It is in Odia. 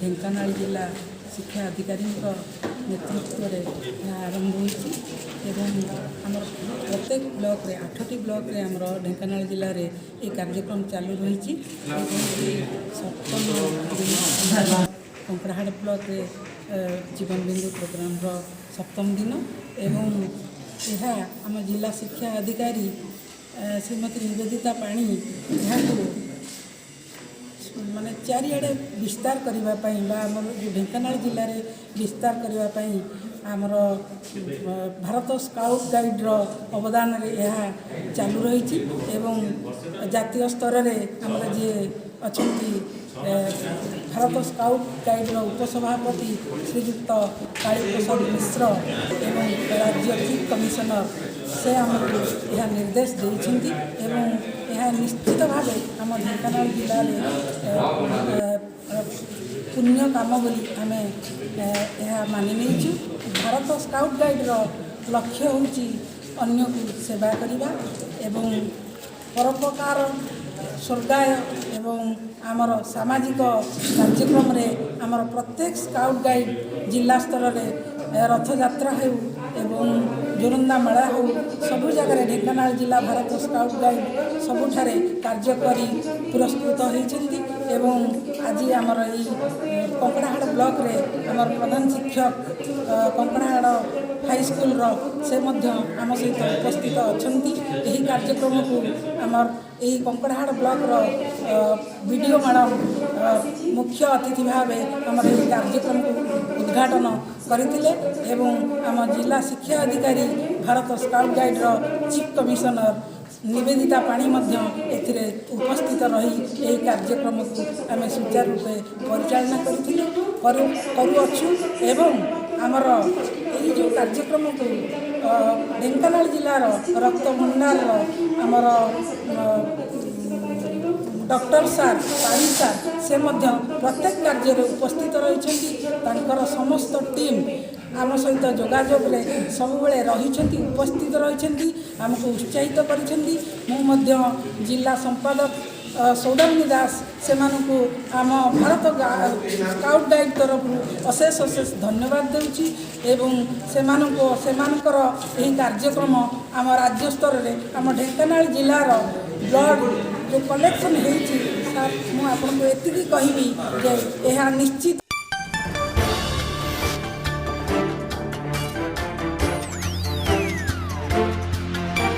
ଢେଙ୍କାନାଳ ଜିଲ୍ଲା ଶିକ୍ଷା ଅଧିକାରୀଙ୍କ ନେତୃତ୍ୱରେ ଏହା ଆରମ୍ଭ ହୋଇଛି ଏବଂ ଆମର ପ୍ରତ୍ୟେକ ବ୍ଲକରେ, ଆଠଟି ବ୍ଲକରେ ଆମର ଢେଙ୍କାନାଳ ଜିଲ୍ଲାରେ ଏହି କାର୍ଯ୍ୟକ୍ରମ ଚାଲୁ ରହିଛି ଏବଂ ଏହି ସପ୍ତମ ଦିନ ଆମର କଙ୍କଡ଼ାହାଡ଼ ବ୍ଲକରେ ଜୀବନ ବିନ୍ଦୁ ପ୍ରୋଗ୍ରାମର ସପ୍ତମ ଦିନ ଏବଂ ଏହା ଆମ ଜିଲ୍ଲା ଶିକ୍ଷା ଅଧିକାରୀ ଶ୍ରୀମତୀ ନିବେଦିତା ପାଣି ଏହାକୁ ମାନେ ଚାରିଆଡ଼େ ବିସ୍ତାର କରିବା ପାଇଁ ବା ଆମର ଯେଉଁ ଢେଙ୍କାନାଳ ଜିଲ୍ଲାରେ ବିସ୍ତାର କରିବା ପାଇଁ ଆମର ଭାରତ ସ୍କାଉଟ୍ ଗାଇଡ଼ର ଅବଦାନରେ ଏହା ଚାଲୁ ରହିଛି ଏବଂ ଜାତୀୟ ସ୍ତରରେ ଆମର ଯିଏ ଅଛନ୍ତି, ଭାରତ ସ୍କାଉଟ୍ ଗାଇଡ଼ର ଉପସଭାପତି ଶ୍ରୀଯୁକ୍ତ କାଳୀପ୍ରସାଦ ମିଶ୍ର ଏବଂ ରାଜ୍ୟ ଚିଫ୍ କମିଶନର, ସେ ଆମକୁ ଏହା ନିର୍ଦ୍ଦେଶ ଦେଇଛନ୍ତି ଏବଂ ଏହା ନିଶ୍ଚିତ ଭାବେ ଆମ ଢେଙ୍କାନାଳ ଜିଲ୍ଲାରେ ପୁଣ୍ୟ କାମ ବୋଲି ଆମେ ଏହା ମାନି ନେଇଛୁ। ଭାରତ ସ୍କାଉଟ୍ ଗାଇଡ଼ର ଲକ୍ଷ୍ୟ ହେଉଛି ଅନ୍ୟକୁ ସେବା କରିବା ଏବଂ ପରୋପକାର ସ୍ୱର୍ଗାୟ ଏବଂ ଆମର ସାମାଜିକ କାର୍ଯ୍ୟକ୍ରମରେ ଆମର ପ୍ରତ୍ୟେକ ସ୍କାଉଟ୍ ଗାଇଡ଼ ଜିଲ୍ଲା ସ୍ତରରେ ରଥଯାତ୍ରା ହେଉ ଏବଂ ଯୋରନ୍ଦା ମେଳା ହେଉ, ସବୁ ଜାଗାରେ ଢେଙ୍କାନାଳ ଜିଲ୍ଲା ଭାରତ ସ୍କାଉଟ୍ ଗାଇଡ଼ ସବୁଠାରେ କାର୍ଯ୍ୟ କରି ପୁରସ୍କୃତ ହୋଇଛନ୍ତି। ଏବଂ ଆଜି ଆମର ଏଇ କଙ୍କଡ଼ାହାଡ଼ ବ୍ଲକରେ ଆମର ପ୍ରଧାନ ଶିକ୍ଷକ କଙ୍କଡ଼ାହାଡ଼ ହାଇସ୍କୁଲର, ସେ ମଧ୍ୟ ଆମ ସହିତ ଉପସ୍ଥିତ ଅଛନ୍ତି। ଏହି କାର୍ଯ୍ୟକ୍ରମକୁ ଆମର ଏହି କଙ୍କଡ଼ାହାଡ଼ ବ୍ଲକର ବିଡ଼ିଓ ମ୍ୟାଡ଼ାମ ମୁଖ୍ୟ ଅତିଥି ଭାବେ ଆମର ଏହି କାର୍ଯ୍ୟକ୍ରମକୁ ଉଦ୍ଘାଟନ କରିଥିଲେ ଏବଂ ଆମ ଜିଲ୍ଲା ଶିକ୍ଷା ଅଧିକାରୀ, ଭାରତ ସ୍କାଉଟ୍ ଗାଇଡ଼ର ଚିଫ୍ କମିଶନର ନିବେଦିତା ପାଣି ମଧ୍ୟ ଏଥିରେ ଉପସ୍ଥିତ ରହି ଏହି କାର୍ଯ୍ୟକ୍ରମକୁ ଆମେ ସୁଚାରୁ ରୂପେ ପରିଚାଳନା କରିଥିଲୁ, କରୁଅଛୁ। ଏବଂ ଆମର ଏଇ ଯେଉଁ କାର୍ଯ୍ୟକ୍ରମକୁ ଢେଙ୍କାନାଳ ଜିଲ୍ଲାର ରକ୍ତ ଭଣ୍ଡାରର ଆମର ଡକ୍ଟର ସାର୍, ପାଣି ସାର୍, ସେ ମଧ୍ୟ ପ୍ରତ୍ୟେକ କାର୍ଯ୍ୟରେ ଉପସ୍ଥିତ ରହିଛନ୍ତି। ତାଙ୍କର ସମସ୍ତ ଟିମ୍ ଆମ ସହିତ ଯୋଗାଯୋଗରେ ସବୁବେଳେ ରହିଛନ୍ତି, ଉପସ୍ଥିତ ରହିଛନ୍ତି, ଆମକୁ ଉତ୍ସାହିତ କରିଛନ୍ତି। ମୁଁ ମଧ୍ୟ ଜିଲ୍ଲା ସମ୍ପାଦକ ସୌଦାମିନୀ ଦାସ, ସେମାନଙ୍କୁ ଆମ ଭାରତ ସ୍କାଉଟ୍ ଗାଇଡ଼ ତରଫରୁ ଅଶେଷ ଅଶେଷ ଧନ୍ୟବାଦ ଦେଉଛି ଏବଂ ସେମାନଙ୍କର ଏହି କାର୍ଯ୍ୟକ୍ରମ ଆମ ରାଜ୍ୟ ସ୍ତରରେ ଆମ ଢେଙ୍କାନାଳ ଜିଲ୍ଲାର ବ୍ଲଡ଼ ଯେଉଁ କଲେକ୍ସନ୍ ହେଇଛି, ସାର୍, ମୁଁ ଆପଣଙ୍କୁ ଏତିକି କହିବି ଯେ ଏହା ନିଶ୍ଚିତ